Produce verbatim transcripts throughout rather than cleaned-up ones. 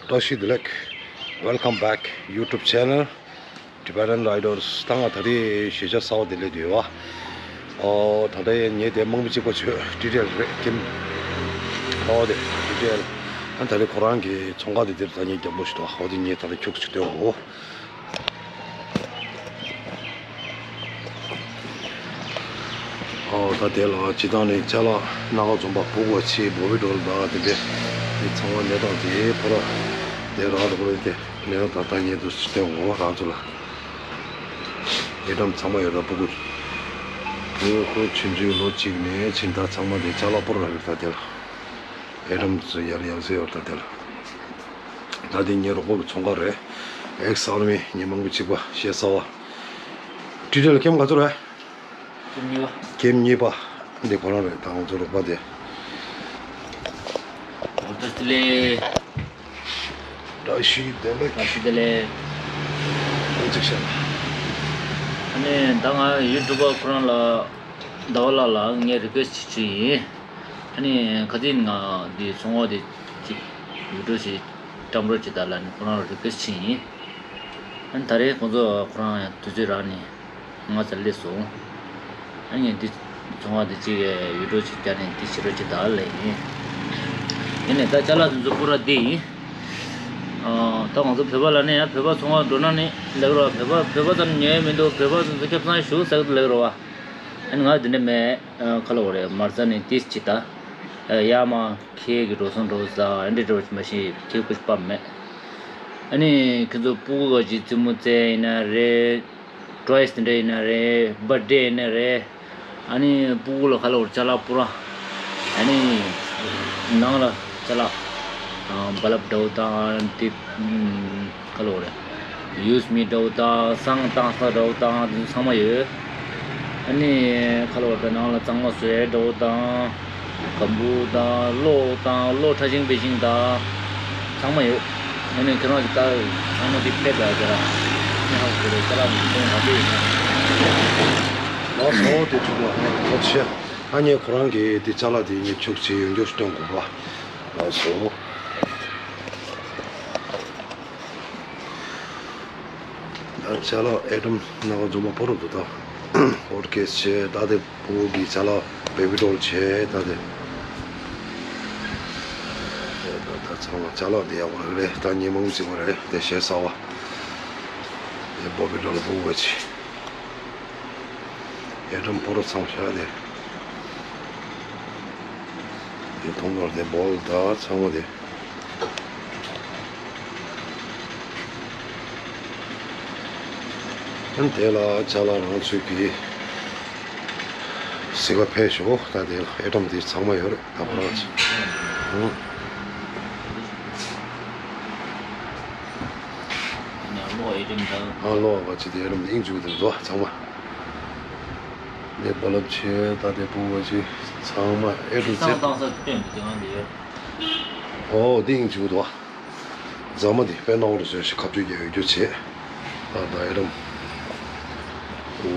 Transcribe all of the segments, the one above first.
བཀྲ་ཤིས་བདེ་ལེགས། Welcome back YouTube channel Tibetan Riders། ད་ང་ད་རེས་གཞིས་ཆགས་གསར་པ་དེ་སླེབས་བསྡད་ཡོད་པ། ཨོ་ད་ལྟ་ངས་དེ་རྨང་བུ་གཅིག་པ་བྱོས་ཊི་ཊི་ཨེལ་རེད་ཀིམ། ཨོ་དེ་ཊི་ཊི་ཨེལ། ཨ་ད་རེས་ཁོ་རང་གི་ཚོང་ཁང་དེ་དེར་ད་ངས་རྒྱབ་ལོགས་ཤིག་འདུག་ཨོ་དེ་ངས་ད་ལྟ་ཁྱུག་ཅིག་སྟོན་གོ། ཨོ་ད་དེ་ལ་སྤྱི་བཏང་ནས་ཅ་ལག་སྣ་ཁ་འཛོམས་པ་ཕྲུ་གུ་ཆེ་བོ་བི་ཌོལ་དང་དེ་འདྲས་དེ་ཚང་མ་གནས་སྟངས་དེ་ཕོ་ར་དེ་རང་རུ་ཁོ་རེ་དེ་གནས་སྟངས་ད་ལྟ་ངས་དུ་སྟོན་འོང་རང་ཚོ་ལ་ཨེ་ཏམ་ཚང་མ་ཡོད་ད་ཕྲུ་གུ་ཕྲུ་གུ་ཆུང་ཆུང་ལོ་གཅིག་ནས་ཕྱིན་ད་ཚང་མ་དེ་ཅ་ལག་ཕོ་ར་རེད་ད་དེ་ལ་ཨེ་ཏམ་ཚོ་ཡར་ཡང་སེ་ཡོད་ད་དེ་ལ་ད་དེ་ངའི་རོགས་པ་གི་ཚོང་ཁང་རེད། ཨེག་སི་ཨར་མི་ངའི་མང་པོ་གཅིག་པ་ཤེས་ས་བ། ཊི་ཊི་ཨེལ་ཀེམ་ག་ཚོད་རེད། ཀེམ་གཉིས་པ། ཀེམ་གཉིས་པ། འདི་ཁོ་རང་རེད་ད་ང་ཚོ་རོགས་པ་དེ། ཨོ་ཏོ་སི་ལེ། བཀྲ་ཤིས་བདེ་ལེགས། བཀྲ་ཤིས་བདེ་ལེགས། ཨོ་ཅིག་ཤ་ལ། ཨ་ནི་ད་ང་ཡུ་ཊུབ་པ་ཁོ་རང་ལ་ཟླ་བ་ལགས་ལ་ངས་རི་ཀུ་ཨེ་སི་ཊི་ཅིག་ཡིན། ཨ་ནི་ཁ་སང་ང་འདི་ཚོང་པ་དེ་ཅིག་ཡུ་ཊུབ་ཞིག་བཀྲམ་རོགས་བྱེད་ད་ལ་ནི་ཁོ་རང་ལ་རི་ཀུ་ཨེ་སི་ཅིག་ཡིན། ཨ་ནི་ད་རེས་ཁོང་ཚོ་ཁོ་རང་ཡང་དུས་ཚོད་རག་ནས། ང་ཚོ་སླེབས་སོང་། ཨ་ནི་འདི་ཚོང་པ་འདི་གཅིག་གིས་ཡུ་ཊུབ་ཅིག་བརྒྱབ་ནས་འདི་བྱེད་རོགས་བྱེད་དང་ལབ་ཡིན། ཡིན་ནའི་ད་ཅ་ལག་འདི་ཚོ་པུ་ར་འདི་ཡིན། ཨ་ད་ང་ཚོ་བོད་པ་ལབ་ན་ཡང་བོད་པ་ཚོང་པ་འགྲོ་ན་ནི་ལབ་རོགས་བོད་པ་བོད་པ་ཙམ་ཉོས་མི་འདུག་བོད་པ་ཚོ་ཁྱབ་ཚང་ཞུ་ཟེར་གི་ལབ་རོགས་བ། ཨ་ནི་ང་འདི་འདྲ་མེད། ཨ་ཁ་ལོ་རེད་མར་ཚ་ནི་ཏིས་ཅི་ད། ཨ་ཡ་མ་ཁྱེད་ཀྱི་འགྲོ་སོང་འགྲོ་ས་ཨ་འདྲ་འགྲོ་མ་ཤེས་ཁྱེད་ཀྱི་པ་མེད། ཨ་ནི་ཁྱེད་ཚོ་སྤུ་གུ་ག་ཅིག་རྩེད་མོ་རྩེ་ཡིན་ན་རེད། ཊོའི་སི་དེ་འདྲ་ཡིན་ན་རེད། བར་ཐི་ཌེ་ཡིན་ན་རེད། ཨ་ནི་སྤུ་གུ་ལ་ཁ་ལོ་ཅ་ལག་པུ་ར། ཨ་ནི་ནང་ལ་ཅ་ལག་ཨ་བ་ལབ་འདྲ་བོ་དང་དེ་ཁ་ལོ་རེད། ཡུ་ཨེས་མི་འདྲ་བོ་དང་བསང་བཏང་ས་འདྲ་བོ་དང་དེ་ཚོ་ཚང་མ་ཡོད། ཨ་ནི་ཁ་ལོ་བ་ནང་ལ་གཙང་མ་བཟོ་ཡས་འདྲ་བོ་དང་། སྒམ་བུ་དང་གློག་དང་གློག་ཕྲ་ཞིང་བེ་ཞིང་དང་ཚང་མ་ཡོད། ཨ་ནི་ཁྱེད་རང་གི་ལྟ་ཚང་མ་འདི་ཕེབས་ཡག་དེ་ར་ནི་ཧ་གོ་རེད་ཅ་ལག་མི་ཚོང་ག་ཚོད་ཡིན་ན། ལགས་སོ་དེ་ཚོ་ལ་ངས་ཐུགས་རྗེ་ཆེ། ཨ་ནི་ཁོ་རང་གིས་དེ་ཅ་ལག་དེ་ངས་ཁྱུག་ཆེ་ཡོང་རྒྱུ་སྟོན་དགོས་པ། ལགས་སོ། ད་ཅ་ལག་ཨེ་ཏམ་སྣ་ཁ་འཛོམས་པ་པོ་རུ་འདུག་ད། ཧོཊ་ཀེ་སི་བྱས་ད་དེ་བོ་གི་ཅ་ལག་བེ་བི་ཌོལ་བྱས་ད་དེ། ད་ད་ཚང་མ་ཅ་ལག་དེ་ཡག་པོ་རེད་ད་ཉི་མ་གཅིག་པ་རེད་དེ་ཞེ་ས་བ། དེ་བོ་བི་ཌོལ་བོ་གི་ཅི། ཨེ་ཏམ་པོ་རུ་ཚང་བྱ་དེ། དེ་མཐོང་གར་དེ་བོལ་ད་ཚང་མ་དེ། ཨ་ནི་དེ་ལ་ཅ་ལག་རང་ཚུགས་ཀྱི་གཟིགས་པ་ཕེབས་ཤོག་ད་དེ་ལ་ཨེ་ཏམ་དེ་ཚང་མ་ཡོད་རེད་ད་ཕོ་ར་ཅི། ཨ་ལོ་བ་ཅི་དེ་ཨེ་ཏམ་དེ་ཨིན་ཇུ་དེ་འདུག་ཚང་མ། དེ་བ་ལབ་ཆེ་ད་དེ་བུ་བ་ཅི་ཚང་མ་ཨེ་ཏམ་ཚེ། ཨོ་དེ་ཨིན་ཇུ་འདུག་རྫ་མ་འདི་དཔེ་སྣང་བ་རུ་བཟོས་ཤག་ཁ་བརྒྱུད་ཀྱི་འོས་བསྡུ་བྱེད། ད་ད་ཨེ་རམ།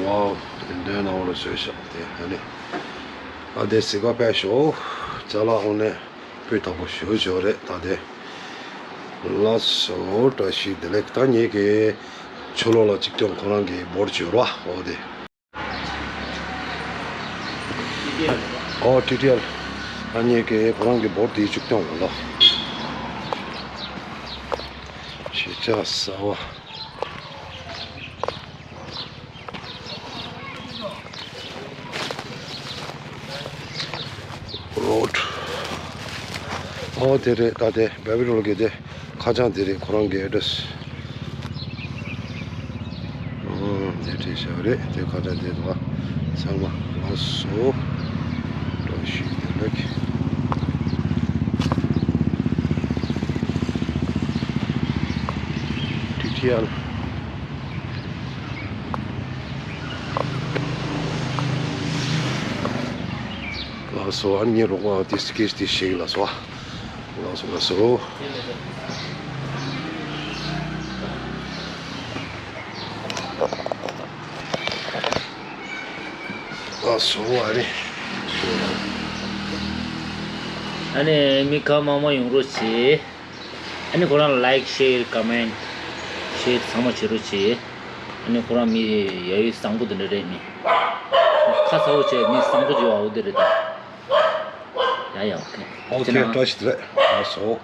ཝའོ། དེ་འདྲའི་སྣང་བ་རུ་བཟོས་ཤག་དེ་ཨ་ནི། ཨ་དེ་གཟིགས་པ་ཕེབས་ཤོག་ཅ་ལག་དངོས་གནས་སྤུས་དག་པོ་ཞེ་པོ་ཅིག་ཡོད་རེད་ད་དེ། ལགས་སོ་བཀྲ་ཤིས་བདེ་ལེགས། ད་ངེད་ཀྱི་ཕྱི་ལོགས་ལ་གཅིག་ཀྱང་ཁོ་རང་གི་བོར་ཅིག་ཡོད་རེད་བ་ཨོ་དེ། ཨོ་ཊི་ཊི་ཨེལ། ཨ་ནི་ཀེ་ཁོ་རང་གི་བོར་དེའི་བཅུ་སྟོང་ལ། ཤེས་བྱ་གསར་བ། རོཌ། ཨོ་དེ་རེད་ད་དེ་བེ་བི་རོལ་གི་དེ། ཁ་བྱང་དེ་རེད་ཁོ་རང་གི་ཨེ་ཌི་རེ་སི། ཨང་དེ་བྲིས་བཞག་རེད་དེ་ཁ་བྱང་དེ་འདུག་ཨ། ཚང་མ་ལགས་སོ། བཀྲ་ཤིས་བདེ་ལེགས། ཊི་ཊི་ཨེལ། ལགས་སོ་ཨ་ནི་ངའི་རོགས་པ་དེ་སི་ཀེ་ཆི་དེ་ཞིག་ལགས་སོ། ལགས་སོ་ལགས་སོ། ལགས་སོ་ཨ་ནི། ཨ་ནི་མི་ཁ་མང་མང་ཡོང་རོགས་བྱེད། ཨ་ནི་ཁོ་རང་like share comment share ཚང་མ་བྱེད་རོགས་བྱེད། ཨ་ནི་ཁོ་རང་མི་ཡ་ཡི་བཟང་པོ་དེ་འདྲ་རེད། མི་ཁ་ཚ་བོ་བྱས། མི་བཟང་པོ་བྱེད་བ་འོ་དེ་རེད་ད། ཡ་ཡ། ཨོ་ཁེ། ཨོ་ཁེ་ན། བཀྲ་ཤིས་བདེ་ལེགས། ལགས་སོ།